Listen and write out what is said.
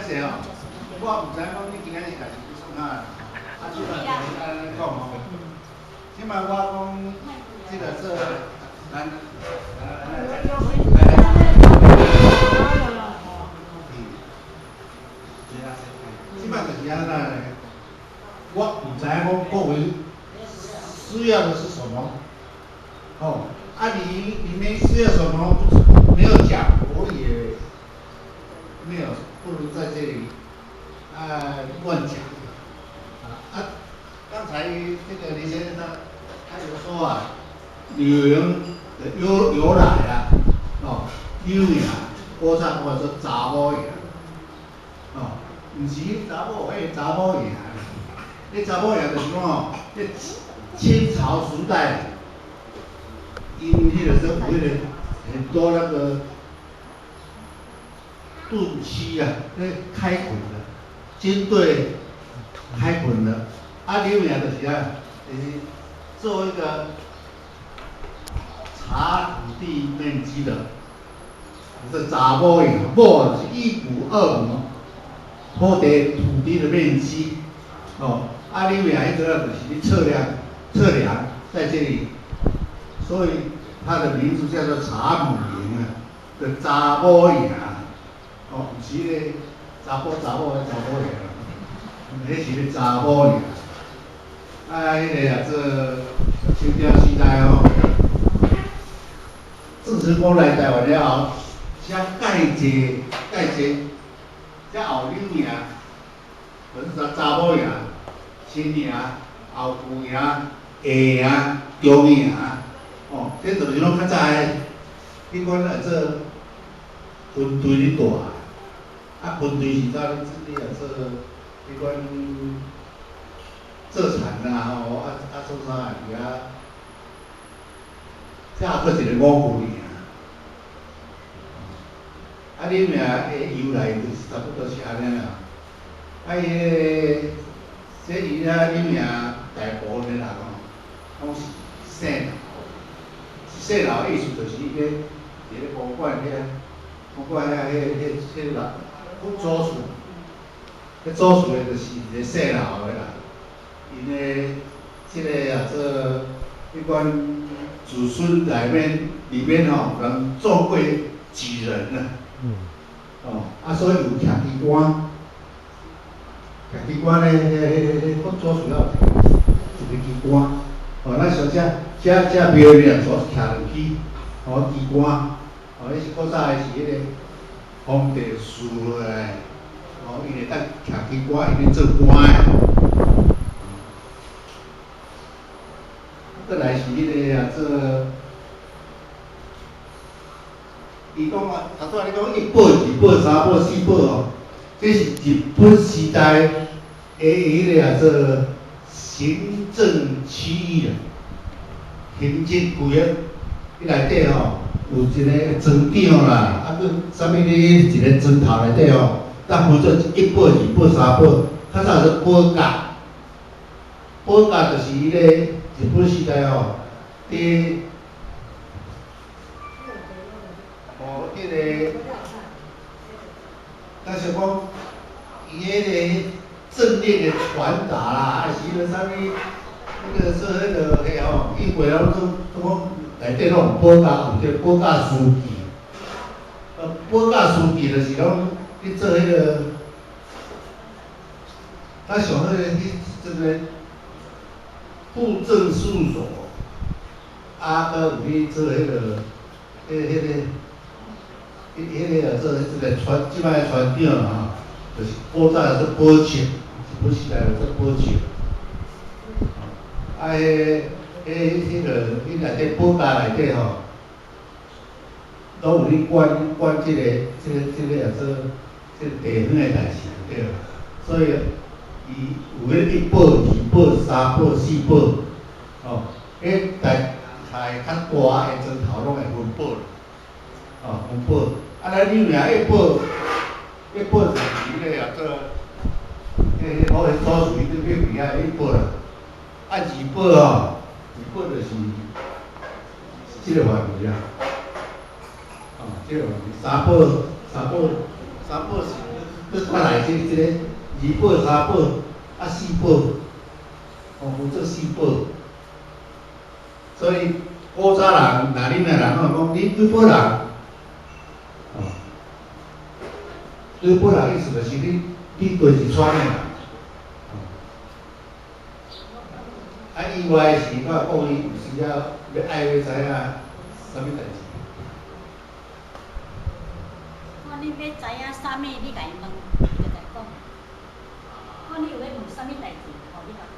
勢吼，我毋知影講你今仔日來是欲創啥，啊，這擺就是按呢講吼。這擺我講這個做咱，來，這擺就是按呢，我毋知影講各位需要的是什麼，哦，啊你們需要什麼不沒有講，我也沒有不能在這裡啊亂講，啊，剛才這個林先生他有說啊，柳營的由來啊，哦，柳營，古早我說查某營，哦，毋是查某，彼查某營，彼查某營就是講哦，彼清朝時代，𪜶彼個時候有彼個很多那個頓區啊，咧開墾的，軍隊開墾的，啊，柳營就是啊，就是做一個查土地面積的，這查某營，某是一股二畝，土地的面積，哦，啊，柳營彼陣就是咧測量，在這裡，所以它的名字叫做查母營啊，叫查某營，哦，毋是彼個查埔查某的查某營，彼是咧查某營。啊，彼個啊做清朝時代吼，鄭成功來台灣了後，才蓋一蓋一，才後柳營，就是查某營、新營、後舊營、下營、中營，哦，這就是攏較早的，彼款來做軍隊咧蹛，啊，軍隊是走你來做彼款做田啊吼，啊啊創啥佇遐，這還閣一個五舊營。啊，你名的由來就是差不多是按呢啦。啊，伊彼個，這伊遐柳營大部分的人吼，攏是姓劉，姓劉的意思就是伊咧佇咧公館遐，公館遐彼彼彼人，阮祖厝，彼祖厝的就是一個姓劉的啦。𪜶的這個啊做彼款子孫內面裡面吼，有人做過舉人啊。哦，啊，所以有徛機關，徛機關咧，彼彼彼阮祖厝猶有一個機關，哦，咱上這這這廟裡所徛兩支，哦，機關，哦，彼是古早的是彼個皇帝賜落來，哦，伊會當徛機關，伊咧做官的。閣來是彼個啊做。伊講啊，頭拄仔你講一報、二報、三報、四報吼，這是日本時代的彼個啊做行政區域啦，行政區域，彼內底吼有一個村長啦，啊閣啥物咧一個莊頭內底吼，當分做一報、二報、三報，較早是保甲，保甲就是彼個日本時代吼，佇哦，彼個，但是講，伊彼個政令的傳達啦，還是彼個啥物，彼個做彼個彼吼，以前攏總總講內底攏有保甲，有這個保甲書記。保甲書記就是講去做彼個，咱上好去這個戶政事務所，啊，閣有去做彼個，彼彼個。彼彼個啊做彼個船，這擺船長啦吼，就是古早做保赤，日本時代做保赤。啊，彼彼彼個彼內底保甲內底吼，攏有咧管管這個這個這個啊做這個地方的代誌對。所以伊有彼一保、二保、三保、四保，吼，彼大大較大的莊頭攏會分保，吼，分保。啊，咱柳營一保，一保就是彼個啊做，彼彼我彼祖厝彼邊仔一保啦。啊，二保吼，二保就是這個範圍啦。哦，這個範圍。三保，三保，三保是閣較來這個二寶、三寶，啊四寶，哦，有做四寶。所以古早人，若恁的人攏講，恁幾寶人？哦，幾寶人意思就是你對一村的人。哦，啊意外是，我講伊有時仔欲愛欲知影啥物代誌。看你欲知影啥物，你共伊問，伊就共講。看你有咧問啥物代誌，吼，你共講。